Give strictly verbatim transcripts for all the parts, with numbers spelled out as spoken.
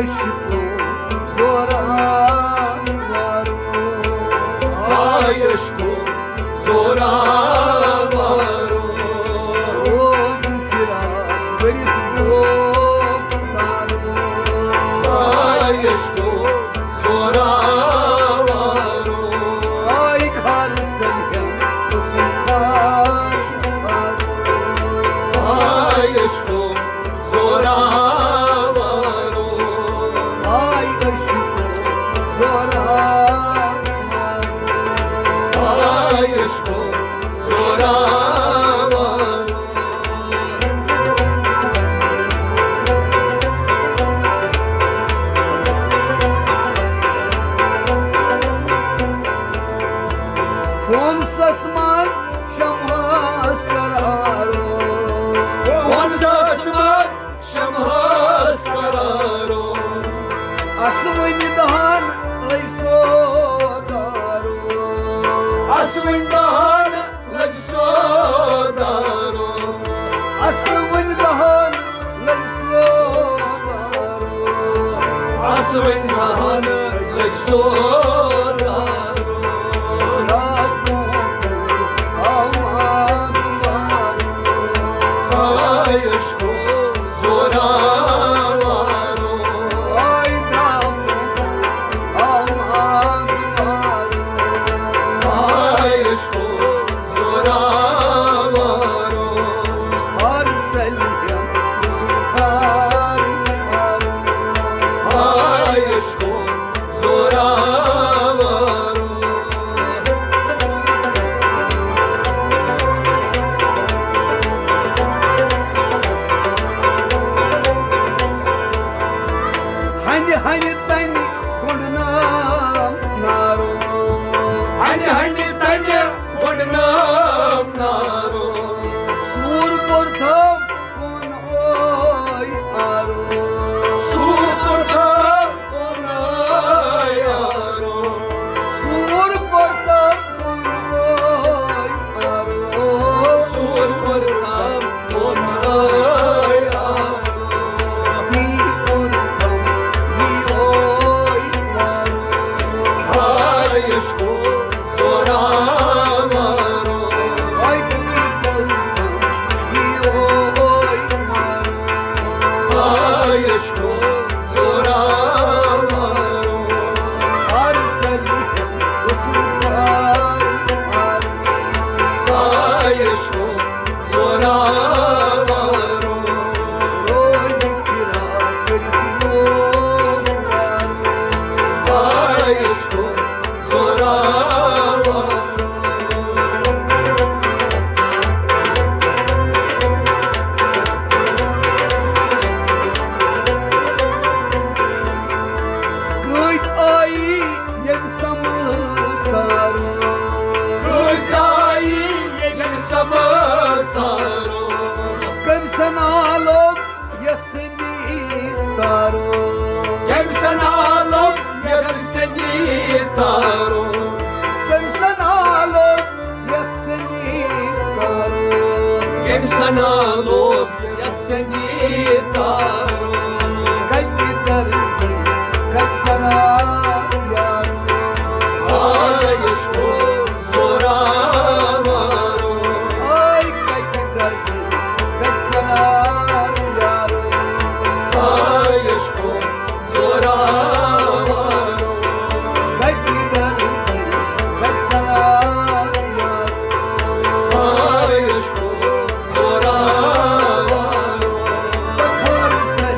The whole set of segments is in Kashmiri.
عشقو زورا وارو، آے عشقو زورا وارو، روز فراق بٔرِتھ گوٚو تارو۔ آے عشقو زورا وارو، آے خار سنگھیا حسن خار وارو۔ آے عشقو زورا وارو، آے عشقو زورا وارو، آے عشقو زورا وارو۔ فونسس منٛز شمعس قرارو۔ فونسس منٛز شمعس قرارو۔ اسوٕنۍ دہن لٔج سودارو۔ اسوٕنۍ دہن لٔج سودارو۔ اسوٕنۍ دہن لٔج سودارو۔ اسوٕنۍ دہن لٔج سودارو۔ راتوں کو آمد مارو۔ آے عشقو زوراوارو۔ آے دراپو آمد مارو۔ آے عشقو زوراوارو۔ ہر سلیہ زخار مارو۔ آے عشقو زوراوارو۔ ہنہِ ہنہِ تنہِ گۄڈنام نارو۔ ہنہِ ہنہِ تنہِ گۄڈنام نارو۔ سوٗر پوٚرتھم کون اوے آرو۔ سوٗر پوٚرتھم کون اوے آرو۔ سوٗر پوٚرتھم کون اوے آرو۔ سوٗر پوٚرتھم کون اوے آرو۔ بی پوٚرتھم یی اوے آرو۔ ہاے عشقو زوراوارو۔ ہاے بی پوٚرتھم یی اوے آرو۔ ہاے عشقو زوراوارو۔ ہر سلیہ زخار مارو۔ آے عشقو زوراوارو۔ روز فراق کٔرِتھ لوگ وارو۔ آے عشقو زوراوارو۔ کۭتۍ آیی ییٚمہِ سمہٕ سارو۔ کۭتۍ آیی ییٚمہِ سمہٕ سارو۔ کٔمۍ سنا لوٚب یتھ سندی تارو۔ کٔمۍ سنا لوٚب یتھ سندی تارو۔ کٔمۍ سنا لوٚب یتھ سندی تارو۔ کٔمۍ سنا لوٚب یتھ سندی تارو۔ کتہِ دردی کتہِ سنا یارو۔ آے عشقو زوراوارو۔ آے کتہِ دردی کتہِ سنا یارو۔ آے عشقو زوراوارو۔ کتہِ دردی کتہِ سنا یارو۔ آے عشقو زوراوارو۔ پتھر سے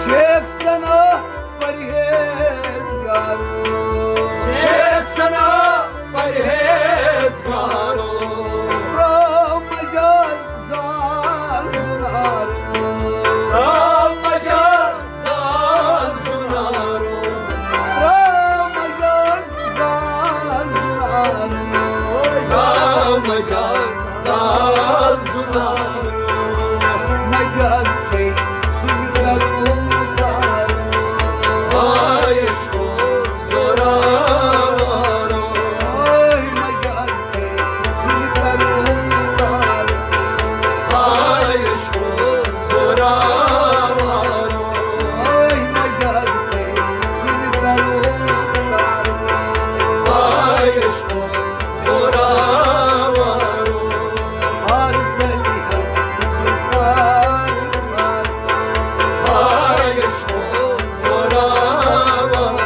شیخ ثنا پرہیزگارو۔ شیخ ثنا پرہیزگارو۔ ترٛاو مجاز زال زنارو۔ ترٛاو مجاز زال زنارو۔ ترٛاو مجاز زال زنارو۔ ترٛاو مجاز زال زنارو۔ مجاز چھے سُہ ترو تارو۔ آے عشقو زوراوارو۔ آے مجاز چھے سُہ ترو تارو۔ آے عشقو زوراوارو۔ آے مجاز چھے سُہ ترو تارو۔ آے عشقو زوراوارو۔ ہر زلیخا سُہ ترو تارو۔ آے عشقو زوراوارو۔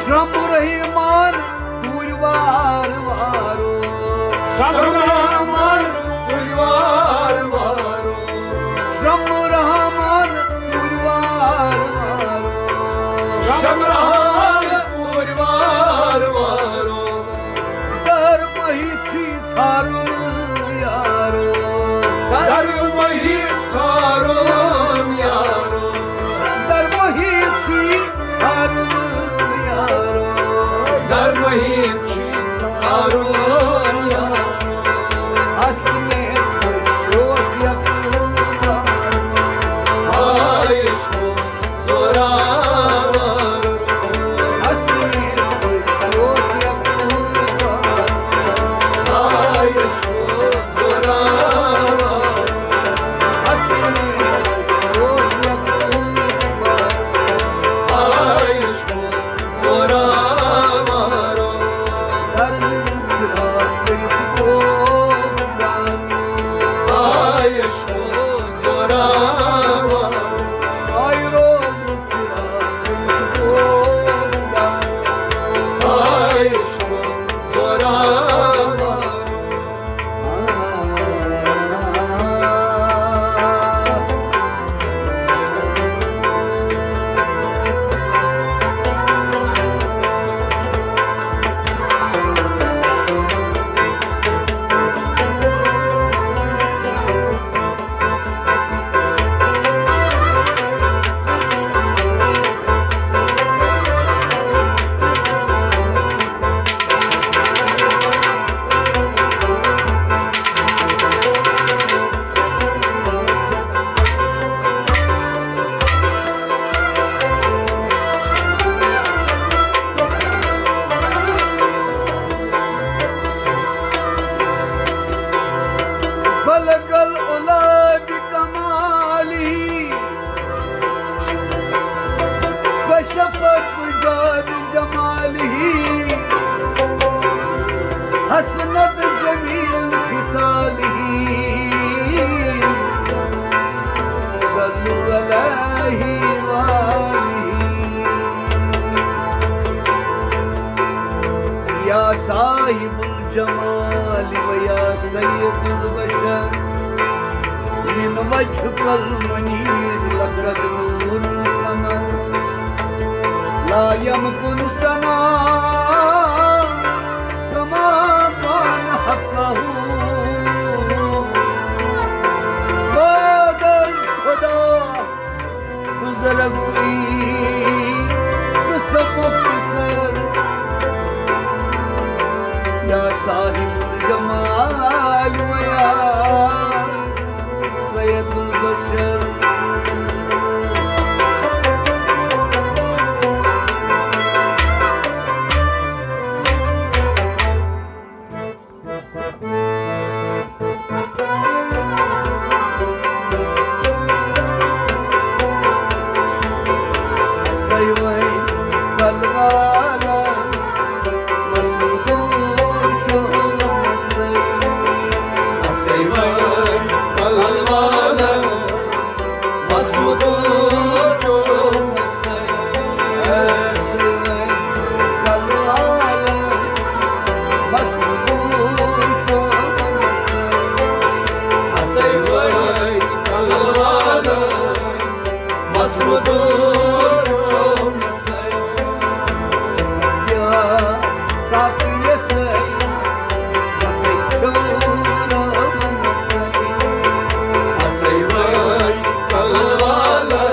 شمبو رحمان توٗرۍ وار وارو۔ شمبو رحمان توٗرۍ وار وارو۔ شمبو رحمان توٗرۍ وار وارو۔ شمبو رحمان توٗرۍ وار وارو۔ در مہی چھی ژھارُن یارو۔ در مہی ژھارُن یارو۔ در مہی چھی ژھارُن یارو۔ در مہی چھی ژھارُن یارو۔ ہست میں اس پر روز یک عشقو زوراوار۔ ہست میں اس پر روز یک عشقو زوراوار۔ ہست میں اس پر روز یک عشقو زوراوارو۔ در فراق تو دارو۔ آے عشقو زوراوارو۔ آے روز فراق تو دارو۔ آے عشقو زوراوارو۔ بلغ العلا بکماله، کشف الدجی بجماله، حسنت جمیع خصاله، صلوا علیه وآله۔ یا صاحب الجمال و یا سید البشر، من وجهک المنیر لقد نور القمر، لا یمکن ثناء کما کان حقه۔ بعد از خدا بزرگ تویی، تو سب مختصر۔ یا صاحب الجمال و یا سید البشر۔ اسے وۄنۍ کلہٕ والن مسودوٗر چھُ مسے۔ اسے وۄنۍ کلہٕ والن مسودوٗر چھُ مسے۔ اسے وۄنۍ کلہٕ والن بس مدور چومس، اسے وٲے کلہٕ والے، بس مدور چومس۔ صفت کیا ساقیس، بسے چھو رومس، اسے وٲے کلہٕ والے۔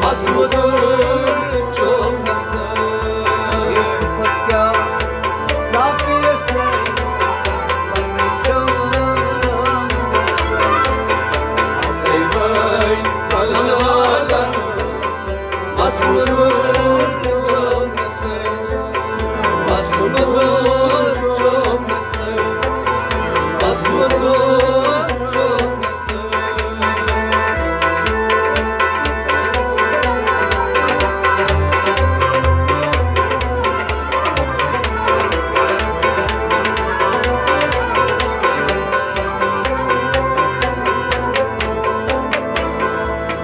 بس مدور چومس۔ اے صفت کیا ساقیس، بس چومس۔ اسے وٲے کلہٕ والے، بس مدور چومس۔ بس مدور چومس۔ بس مدور چومس۔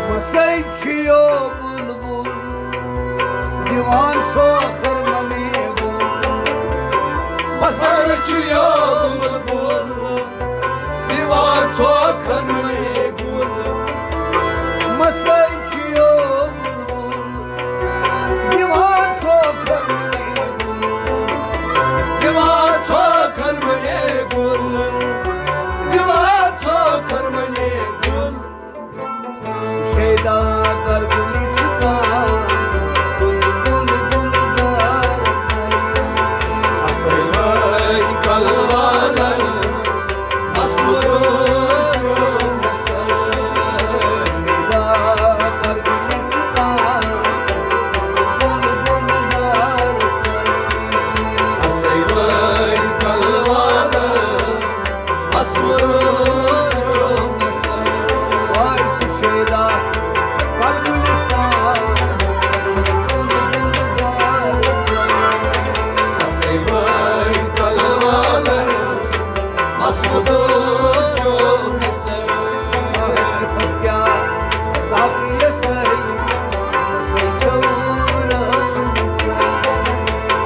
مسے چھُ یو بلبل، دِوان سوکھر منے بول۔ مسے چھُ یو بلبل، دِوان سوکھر منے بول۔ مسے چھُ یو بلبل، دِوان سوکھر منے بول۔ دِوان سوکھر منے بول۔ دِوان سوکھر منے بول۔ سُہ شیدا کر گُلِستان، بُلبُل گُلزار سَے۔ اَسَے وٲے کَلہٕ والَن، اَسُن روز چھُ مےٚ سَے۔ سُہ شیدا کر گُلِستان، بُلبُل گُلزار سَے۔ اَسَے وٲے کَلہٕ والَن، بس روز چومس۔ وای سُہ شیدا کر گُلِستان، بُلبُل گُلزار سَے۔ اَسَے وٲے کَلہٕ والَن، بس روز چومس۔ آہ، صفت کیا ساقیس سَے، سَے چھو رب سَے۔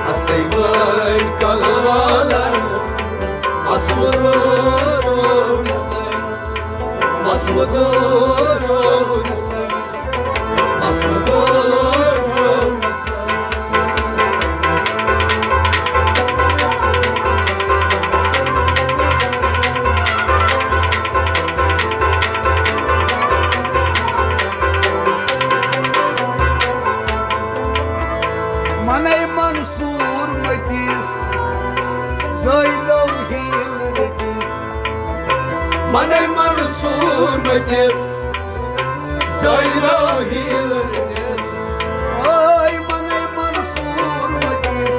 اَسَے وٲے کَلہٕ والَن، بس وۄنۍ روز چومس، بس وۄنۍ روز چومس، بس وۄنۍ روز چومس۔ منے منصور متِس، زٲیدو ہیل رٔٹِس۔ منے منصور متِس، زٲیدو ہیل رٔٹِس۔ اے منے منصور متِس،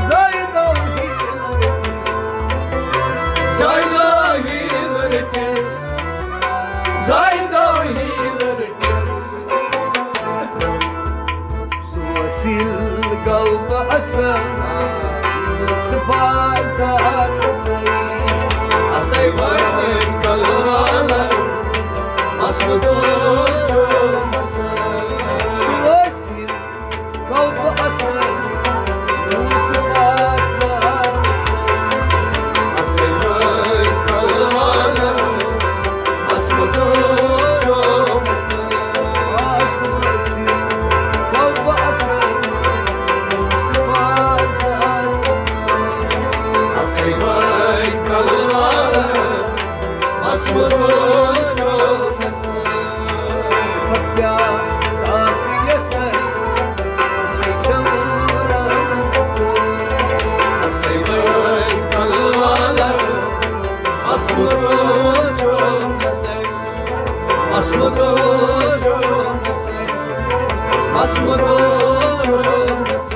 زٲیدو ہیل رٔٹِس۔ زٲیدو ہیل رٔٹِس۔ زٲیدو ہیل رٔٹِس۔ سُہ وسیٖل گوٚو بہٕ اَصٕل، صفات ذات سَے۔ اَسَے وٲے کَلہٕ والَن، اَسُن روز چھُ مےٚ سَے۔ سُہ وسیٖل گوٚو بہٕ اَصٕل، صفات ذات سَے۔ اَسَے وٲے کَلہٕ والَن، بس وۄنۍ روز چومس۔ آ سُہ وسیٖل گوٚو بہٕ اَصٕل، صفات ذات سَے۔ اَسَے وٲے کَلہٕ والَن، بس وۄنۍ روز چومس۔ صفت کیا ساقیس سَے، سَے چھو رب سَے۔ اَسَے وٲے کَلہٕ والَن، بس وۄنۍ روز چومس۔ بس وۄنۍ روز چومس۔ بس وۄنۍ روز چومس۔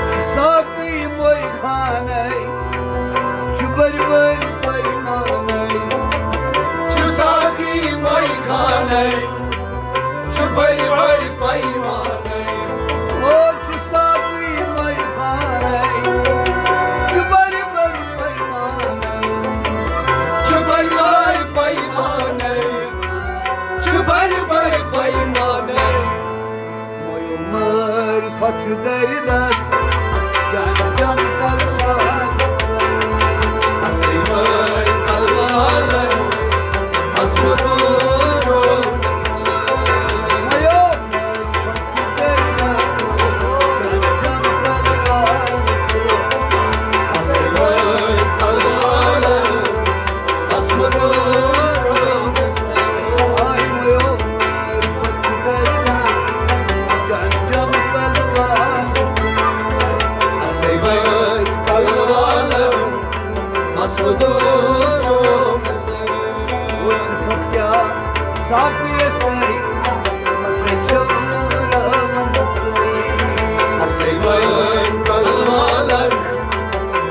چھُ ساقی مٔے خانَے، چھُ بٔرۍ بٔرۍ پیمانَے۔ چھُ ساقی مٔے خانَے، چھُ بٔرۍ بٔرۍ پیمانَے۔ او چھُ ساقی مٔے خانَے، چھُ پتہٕ چھُ دردس جان جان کلوالس۔ اصل وٲلۍ کلوالن، اصل وٲلۍ چھُ مےٚ سۭتۍ۔ وَیو پتہٕ چھُ دردس جان جان کلوالس۔ اصل وٲلۍ کلوالن، اصل وٲلۍ چھُ مےٚ سۭتۍ۔ آے وَیو پتہٕ چھُ دردس جان جان کلوالس۔ اصل وٲلۍ کلوالن، اصل وٲلۍ چھُ مےٚ سۭتۍ۔ او صفت کیٛاہ ساقیَس سۭتۍ، مسے چھُ راوَنَس سۭتۍ۔ اصل وٲلۍ کلوالن،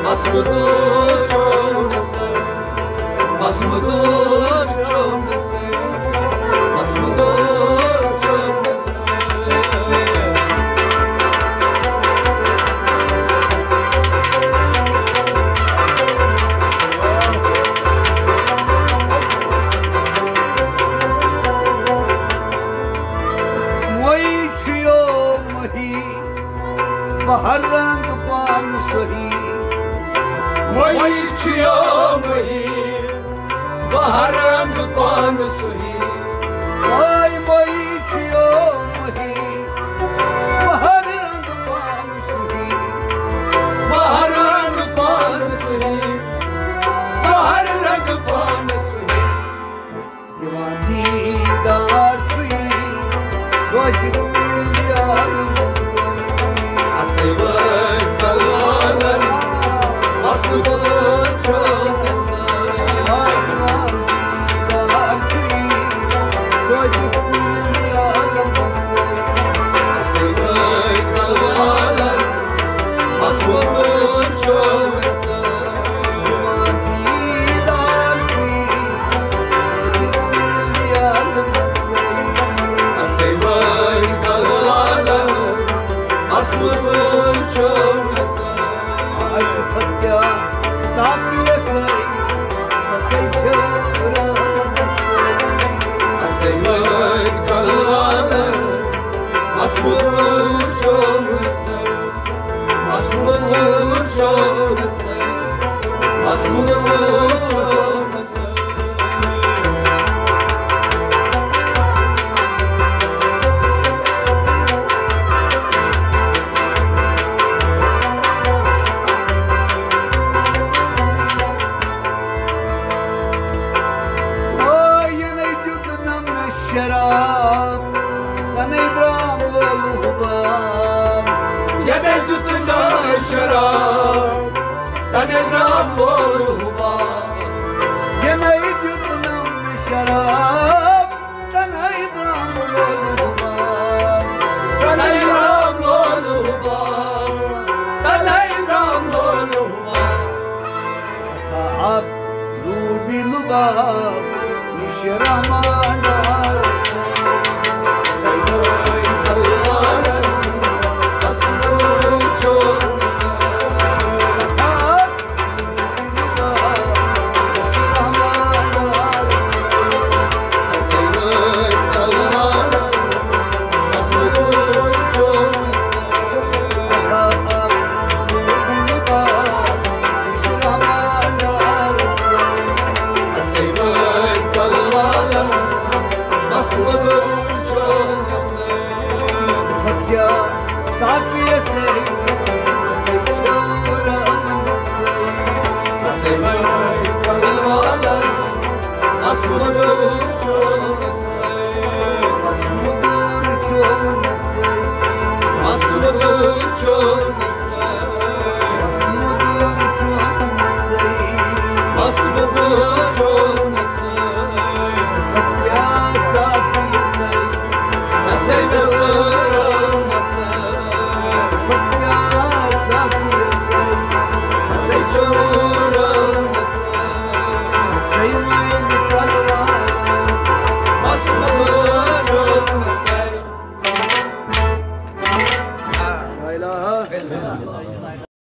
اصل وٲلۍ چھُ مےٚ سۭتۍ۔ اصل وٲلۍ چھُ مےٚ سۭتۍ۔ اصل وٲلۍ چھُ مےٚ سۭتۍ۔ وۄنۍ چھُ یومہٕ ہی بہٕ ہر رنگ پانہٕ سہی۔ وۄنۍ چھُ یومہٕ ہی بہٕ ہر رنگ پانہٕ سہی۔ وۄنۍ، وۄنۍ چھُ یومہٕ ہی بہٕ ہر رنگ پانہٕ سہی۔ بہٕ ہر رنگ پانہٕ سہی۔ بہٕ ہر رنگ پانہٕ سہی۔ دِوان دیٖدار چھُے سوتہِ کُلۍ عالمس۔ اصل وٲلۍ کلوالن، اصل وٲلۍ چھُ مےٚ سۭتۍ۔ دِوان دیٖدار چھُے سوتہِ کُلۍ عالمس۔ اصل وٲلۍ کلوالن، اصل وٲلۍ چھُ مےٚ سۭتۍ۔ دِوان دیٖدار چھُے سوتہِ کُلۍ عالمس۔ اصل وٲلۍ کلوالن، اصل وٲلۍ چھُ مےٚ سۭتۍ۔ آے صفت کیٛاہ ساقیَس سۭتۍ، مسے چھُ راوَنَس سۭتۍ۔ اصل وٲلۍ کلوالن، اصل وٲلۍ چھُ مےٚ سۭتۍ۔ اصل وٲلۍ چھُ مےٚ سۭتۍ۔ اصل وٲلۍ چھُ مےٚ سۭتۍ۔ آے یَنَے دیُت نہ مےٚ شراب، تَنَے درٛام لولہٕ حُباب۔ یَنَے دیُت نہ مےٚ شراب، تَنَے درٛام لولہٕ حُباب۔ یَنَے دیُت نہ مےٚ شراب، تَنَے درٛام لولہٕ حُباب۔ تَنَے درٛام لولہٕ حُباب۔ تَنَے درٛام لولہٕ حُباب۔ عطا اکھ لوٗبی لُباب، یہِ چھِ رحمان دار سٕنٛز۔ سلوٲے تلوارن، اصلوے چون سر۔ عطا اکھ لوٗبی لُباب، یہِ چھِ رحمان دار سٕنٛز۔ سلوٲے تلوارن، اصلوے چون سر۔ عطا اکھ لوٗبی لُباب، صفت کیٛاہ ساقیَس سۭتۍ؟